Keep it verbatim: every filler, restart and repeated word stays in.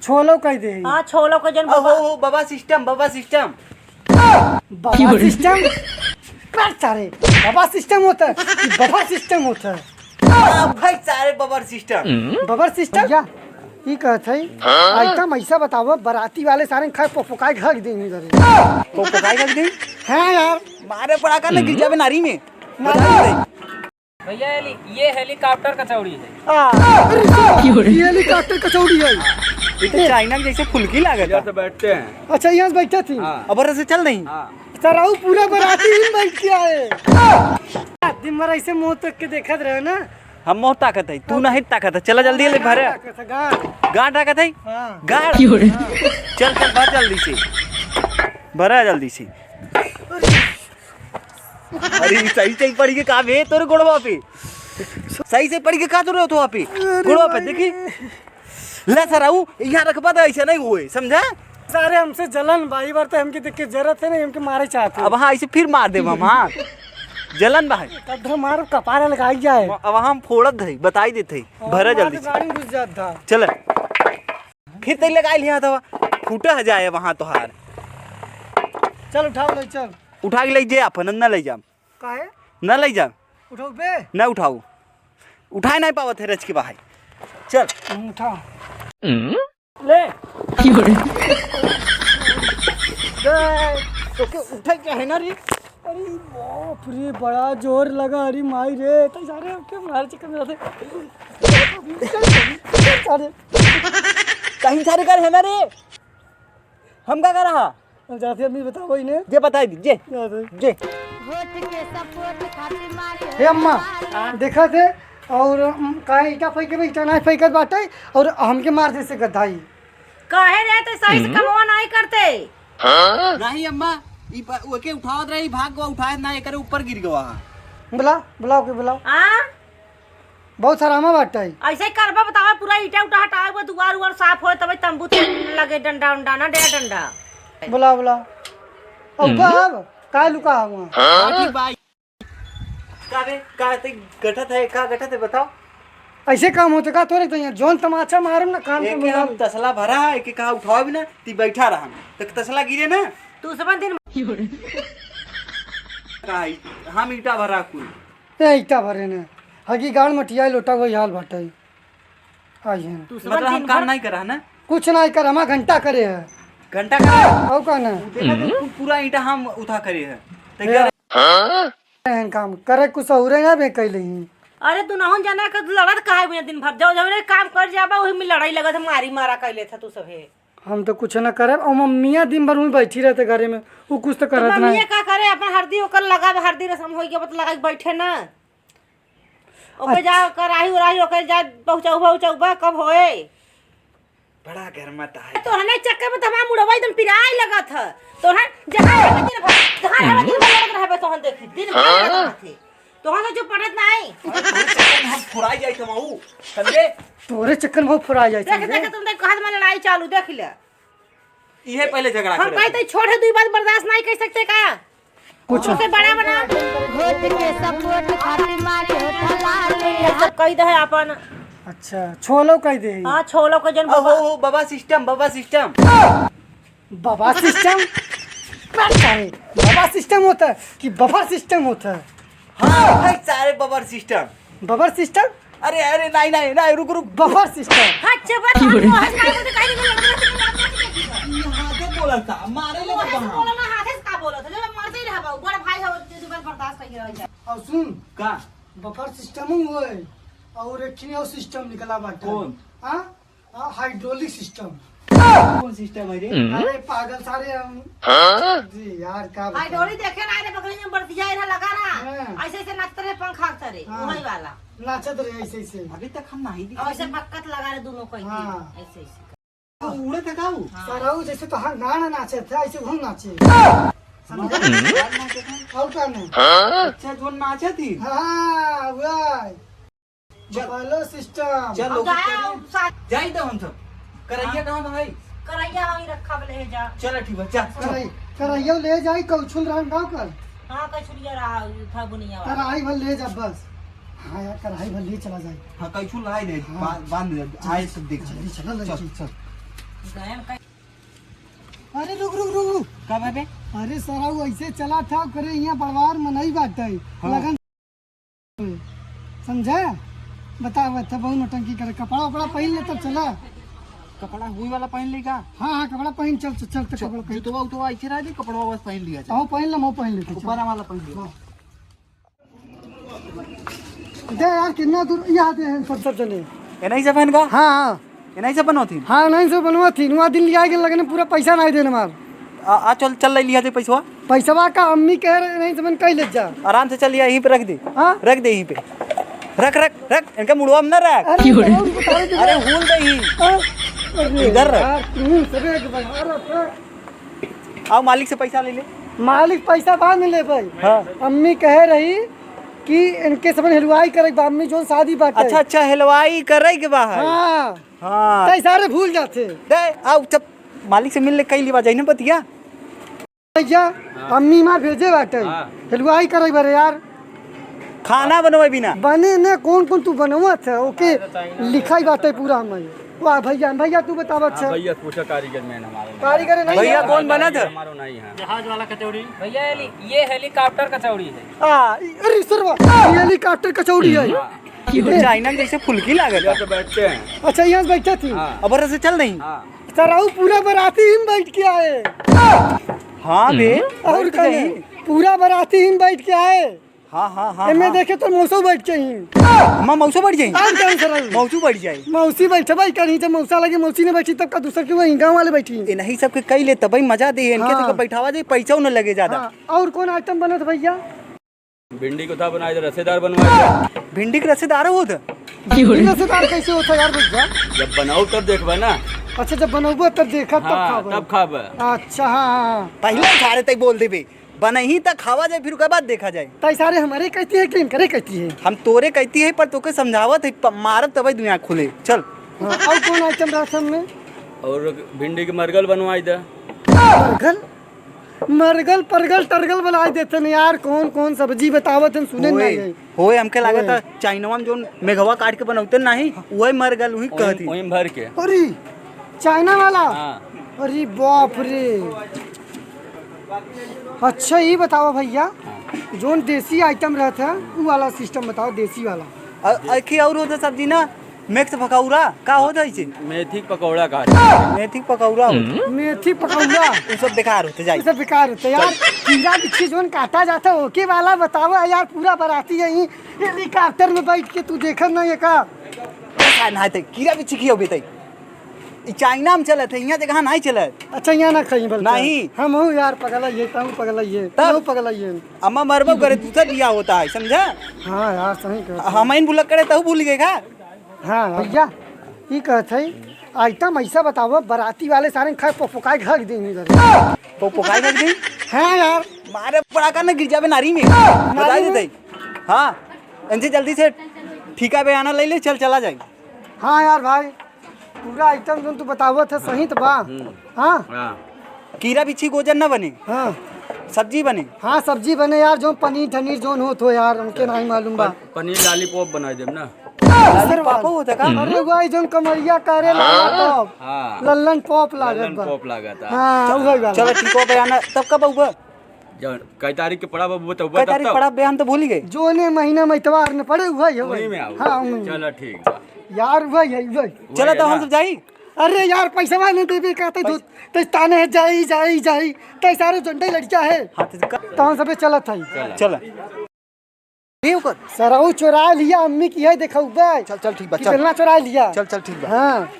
छोलो कह दे। हाँ, छोलो कह जन ओहो, बाबा। ओहो, बाबा सिस्टम, बाबा सिस्टम। बाबा सिस्टम? पर सारे, बाबा सिस्टम होता है कि बफर सिस्टम होता है? आ, भाई सारे बफर सिस्टम। बफर सिस्टम? भैया, ई कहत है, हाँ? आइटम ऐसा बताओ, बाराती वाले सारे खाए पोपोकाई घग दे इधर। पोपोकाई घग दे? हाँ यार। मारे पड़ा का ना गिर जावे नारी में। नारी में। भैया, हेली-, ये हेलीकॉप्टर कचौड़ी है। आ, अरे, ये हेलीकॉप्टर कचौड़ी है। ये तो चाइना के जैसे फुल्की लागत है। यहाँ से बैठते हैं। अच्छा, यहाँ से बैठे थी? हाँ। अब से चल नहीं? हाँ। सराऊ पूरा बराती ही बैठ के आए। दिन भर ऐसे मुंह तक के देखत रहे ना। हम मुंह ताकत है, तू नहीं ताकत है। चला जल्दी ले भरे। ताकत है, गांड। गांड ताकत है? हाँ। गांड। चल, चल, भर जल्दी से। भरा जल्दी से। अरे, सही, सही पड़ी के का बे तोरे गोड़वा पे? सही से पड़ी के का तोरे होतो पे? अरे गोड़वा पे भाई। देखी। ले सराऊ, यहाँ रखबा तो ऐसे नहीं होए, समझा? सारे हमसे जलन भाई, बार तो हमके देख के जरत है नहीं, हमके मारे चाहते हैं। अब हाँ, ऐसे फिर मार देब हम, हाँ। जलन बा है। कद्धा मार कपारे लगाई जाए। अब हम फोड़त है, बताई देत है। और भरा मार जल्दी से। गाड़ी घुस जात था। चल। फिर तई लगाई लिया था, फूटा जाए वहाँ तोहार। चल उठाओ ले चल। उठा के ले जे अपन, न ले जा। काहे? न ले जा। उठाओ बे। न उठाओ। उठाए नहीं पावत है रच के बाहर। चल। हम्म, उठा। ले। की हो रे? बे, तो के उठे क्या है ना रे? अरे बाप रे, बड़ा जोर लगा। अरे माई रे, तो सारे के मार चिकन रहते। सारे। कहीं सारे कर है ना रे? हम का करा हा? हम जाते आदमी बताओ इन्हें। जे बताई दी, जे। जाते। जे। वोट के सपोर्ट खातिर मारी हे अम्मा, होता है। देखा थे, और, उम, काहे ईटा फेंके में ईटा नहीं फेंकत बाटे, और हमके मार दे से गद्दाई। काहे रे, तो सही से हम्म। कमवा नहीं करते। नहीं अम्मा, ई प-, ओके उठावत रही, भाग गवा, उठाए ना, एकरे ऊपर गिर गवा। बुला, बुलाओ के बुलाओ। आ? बहुत सारा आमा बाटे। ऐसे ही करबा, बतावा, पूरा ईटा उटा हटावे, वो दुआर उआर साफ होए, तबे तंबू ते लगे डंडा उंडा ना, डेरा डंडा। बुला, बुला। अब हम्म। कब? का लुका हुआ? हाँ, ठीक भाई। का बे? का ते गठत है? का गठत है? बताओ। ऐसे काम होते का तोरे तो यहाँ? जौन तमाचा मारम ना कान के एक मुंडा हम में। तसला भरा है, एक कहा उठाओ भी ना, ती बैठा रहा। तो तसला गिरे ना। तू सब दिन का है? हम ईटा भरा कुल। ए, ईटा भरे ने। हगी गाड़ मटिया लोटा वही हाल बाटे। आई है। तू सब मतलब हम दिन काम भर नहीं करा है ना? कुछ नहीं कर, हमार घंटा करे है। घंटा करे? और का ना? तू देखा तो पू-, पूरा ईटा हम उठा करे है। तो ए, क्या रे? हैं काम करे कुछ और ना बे कैले ही। अरे तू नहुन जाना के लड़त काहे बिना दिन भर? जाओ, जाओ रे, काम कर जाबा, वही में लड़ाई लगत है, मारी मारा कैले था तू सभे। हम तो कुछ ना करब। और मम्मिया दिन भर वहीं बैठी रहते घरे में, वो कुछ तो तो करत मम्मिया नहीं। का करे, अपन हरदी ओकर लगाब, हरदी रसम होई के बत लगा के बैठे ना। ओके अच्छा। जा कराही उराही ओके जा पहुँचौबा उचौबा कब होए? बड़ा गरमाता है। तोहने चक्कर में तो हमार मुड़वा एकदम पिराए लगत है। तोहन जहाँ रहबे दिन भर, जहाँ रहबे दिन भर लड़त रहबे तोहन देखी, दिन भर लड़त रहते। तोहन से जो पड़त नहीं। अरे तोरे चक्कर में हम फुराई जाई तमाऊ, समझे? तोरे चक्कर में हम फुराई जाई, देख, समझे? देख, तुम देख, हाथ में लड़ाई चालू, देख ले। इहे पहले झगड़ा हम करे। कही तो छोड़ है, दुई बात बर्दाश्त नहीं कर सकते का? कुछ। उसे बड़ा बना। वोट के सपोर्ट खातिर मारे होठा लाली। ये सब कही दे है अपन। अच्छा, छोलो कह दे। हाँ, छोलो के जन ओहो, बाबा। ओहो, बाबा सिस्टम, बाबा सिस्टम। बाबा सिस्टम? अरे, बाबा सिस्टम होता है कि बफर सिस्टम होता है? हाँ, भाई, सारे बफर सिस्टम। बफर सिस्टम? अरे, अरे, नहीं, नहीं, नहीं, रुक, रुक। बफर सिस्टम। हाँ, चुप रह, तू हंस काहे बोलते, काहे नहीं बोलते, काहे नहीं बोलते? ये हाथे बोला था, मारे तू लगा हाथे से वहाँ। बोला ना, हाथे से का बोला था? जब मारते ही रहा बाबू, बड़ा भाई हो, जो बर्दाश्त करके रह जाए। और सुन, का? बफर सिस्टम ही हुआ है, और एक ठिन और सिस्टम निकला बाटे। कौन? हाँ? हाँ, हाइड्रोलिक सिस्टम। कौन सिस्टम है रे? अरे पागल सारे हम। हाँ? जी यार, का बताएं? हाइड्रोलिक देखे ना रे, बगल में बरतिया इधर लगा ना। हाँ। ऐसे ऐसे नाचते रहे पंखा तरह, हाँ। वही वाला। नाचत रहे ऐसे ऐसे। अभी तक हम नहीं दिखे। और ऐसे बक्कत लगा रहे दोनों कोई हाँ। ऐसे ऐसे। तो उड़े थे का वो? हाँ। सारा वो जैसे तो हाँ गाना नाचे थे, ऐसे वो नाचे। समझे? और का नहीं? अच्छा, जो नाचे थी? हाँ, वही। चल। बफलो सिस्टम। चल, हम ओके, जाए, चल। हम साथ जाई दो हम सब। करैया हाँ। कहाँ बा भाई? करैया वहीं रखा बा, ले जा। चल, ठीक बा, जा। करैया, करैया ले जाई, कौछुल रान गाँव कर। हाँ, कछुरिया रहा था बुनिया वाला। कराही भर ले जा बस। हाँ यार, कराही भर ले चला जाए। हाँ, कछुल रहा ही दे, हाँ। बा-, बांध दे, आए सब देख जल्दी चला चल, लड़की। चल। अरे रुक, रुक, रुक, रुक। का बात है? अरे सारा वो ऐसे चला था, करे यहाँ बड़वार मनई बाटे। हाँ। लगन समझा? बता, बता, बहुत नौटंकी करे। कपड़ा उपड़ा पहिन ले तब चला। कपड़ा हुई वाला पहिन ली का? हाँ, हाँ, कपड़ा पहिन, चल, चल, चल, चल, चल, कपड़ा पहिन। जुतवा उतवा ऐसे रह दे, कपड़वा बस पहिन लिया जाए। हाँ, पहिन ले, मैं पहिन लेते, चल। ऊपर वाला पहिन लिया। हाँ। दे यार, कितना दूर यहाँ दे हैं सब, सब जने। ये नहीं सब है इनका? हाँ, हाँ। ये नहीं सब बनवा थी? हाँ, नहीं सब बनवा थी। नुआ दिन लिया के लगने पूरा पैसा नहीं देने मार। आ, आ, चल, चल ले लिया जाए पैसवा। पैसवा का अम्मी कह रहे नहीं समझ कहीं ले जा। आराम से चल लिया, यहीं पे रख दे। हाँ? रख दे यहीं पे। रख, रख, रख। इनका मुड़वा में ना रख। अरे, और बता दे। अरे, भूल गई। हाँ? अरे इधर रख। यार, तू सबे एक बार आ रहा था। आओ, मालिक से पैसा ले ले। मालिक पैसा बाद में ले भाई। हाँ। अम्मी कहे रही कि इनके समझ हलवाई करे के बा, अम्मी जोन शादी बाटे। अच्छा, अच्छा, हलवाई करे के बा है। हाँ। हाँ। तै सारे भूल जाते। दे, आओ, जब मालिक से मिल ले, कई लिवा जाई ना बतिया। भैया, हाँ। अम्मी मार भेजे बाटे। हाँ। हलवाई करे बारे यार। खाना बनवे बिना। बने ने कौन कौन तू बनवत है, ओके लिखाई बाटे पूरा हमें। वाह भैया, भैया तू बतावत हाँ, है। भैया पूछा कारीगर में हमारे नहीं। कारीगर नहीं भैया है? कौन बनत है? हमारो नहीं है। जहाज वाला कचौड़ी। भैया, हेली-, ये हेलीकॉप्टर कचौड़ी है। आ, अरे सरवा, ये हेलीकॉप्टर कचौड़ी है। हाँ। ये चाइना में जैसे फुल्की लागत है। तो बैठते हैं। अच्छा, यहाँ से बैठे थी? हाँ। अब से चल नहीं? हाँ। सराऊ पूरा बराती ही में बैठ के आए। हाँ बे, और बैठ का गई। नहीं? पूरा बराती ही में बैठ के आए। हाँ, हाँ, हाँ, एमे हाँ। देखे तो मौसो बैठ के ही। माँ मौसो बैठ जाई? और कौन सराऊ? मौसो बैठ जाई। मौसी बैठे भाई कहीं, जब मौसा लगे मौसी ने बैठी तब का दूसर के वही गाँव वाले बैठी। ए नहीं सबके कई ले तब भाई मजा दे, इनके हाँ। तो बैठावा जाए, पैसा न लगे ज्यादा। हाँ, और कौन आइटम बनत भैया? भिंडी को था बनाए, रसेदार बनवाए। भिंडी के रसेदार होत? भिंडी रसेदार कैसे होता यार भैया? जब बनाओ तब देखबा ना। अच्छा, जब बनौबो तब देखा, तब हाँ, खाबा। तब खाबा। अच्छा, हाँ, हाँ। पहले खा रहे तक बोल देबे, बनही तक खावा जाए, फिर ओकर बाद देखा जाए। तै सारे हमारे कहती है कि इनकरे कहती है? हम तोरे कहती है, पर तोके समझावत है, प-, मारब तबे दुनिया खुले। चल। हाँ, और कौन आइटम रहा सब में? और भिंडी के मरगल बनवाई दे। मरगल? मरगल, परगल, टरगल बनाई देते न यार, कौन कौन सब्जी बतावत हैं, सुने होए, नहीं है। होए, हमके लागत होए। है चाइनवा में जोन मेघवा काट के बनौते नहीं, वही मरगल, वही वही, कहती। वही भर के। अरे, चाइना वाला? हाँ। अरे बाप रे। अच्छा, ये बताओ भैया, हाँ। जोन देसी आइटम रहता है, वो वाला सिस्टम बताओ, देसी वाला। अ-, अखी और होता सब्जी ना, मिक्स पकौड़ा का होता है इसे? मेथी के पकौड़ा का। मेथी के पकौड़ा होता। मेथी पकौड़ा। उ सब बेकार होते जाई। उ सब बेकार होते यार। चल। कीड़ा बिच्छी जोन काटा जाता है, ओके वाला बतावा यार, पूरा बराती यहीं हेलीकॉप्टर में बैठ के तू देखत नहीं है का? ऐसा ना है, कीड़ा बिच्छी की हो बेटा? ई चाइना में चलत है, यहाँ जगह नहीं चलत। अच्छा, यहाँ ना खाई बोलते हैं। नहीं। हम हूँ यार पगला ये, तहूँ पगला ये, तब? तहूँ पगला ये। अम्मा मरबो करे, दूसरा बियाह होता है, समझा? हाँ यार, सही कहत है। हम इन बुलक करे, तहूँ भूल गए का? हाँ भैया, ई कहत है, आइटम ऐसा बताओ, बराती वाले सारे खाए पोपोकाई घग देंगे इधर। पोपोकाई घग दी? हाँ यार। मारे पड़ाका न गिर जावे नारी में। नारी बता में? देते। हाँ, इनसे जल्दी से ठीका बयाना ले ले, चल चला जाए। हाँ यार भाई, पूरा आइटम जोन तू बतावत है सही तो बा। हम्म। हाँ? हाँ। कीड़ा बिच्छी गोजन ना बने। हाँ। सब्जी बने। हाँ, सब्जी बने यार, जोन पनीर ठनीर जोन होत हो यार, हमके नहीं मालूम बा। पन-, पनीर लॉलीपॉप बनाई देब ना। लॉलीपॉप होता का? अरे भाई, जोन कमरिया करे लॉलीपॉप। हाँ। लल्लन पॉप लागत लल्लन बा। पॉप लागत है। हाँ, उहे वाला। चलो ठीक हो गया ना, तब कब आऊबा? जौन कई तारीख के पड़ा बा, बतौबा कई तब तारीख तो। पड़ा बे, हम तो भूल ही गए। जोने महीना में इतवार न पड़े, उहे है वही। में आओ। हाँ, वही। चलो, ठीक बा। यार, उहे है, उहे। चलो, उहे तो है हम ना। सब जाई। अरे यार, पैसा नहीं देबे का, ते पैस- दो, ते ताने है, जाई, जाई, जाई। ते सारे झंडे लड़किया है। हाँ, तो का- तो हम सबे चलत है। चलो। चलो। ये ओकर। सरऊ चोरा लिया, अम्मी की है, देखौबे। चल, चल, ठीक बा, कि चल। बेलना चोरा लिया। चल, चल, ठीक बा। हाँ।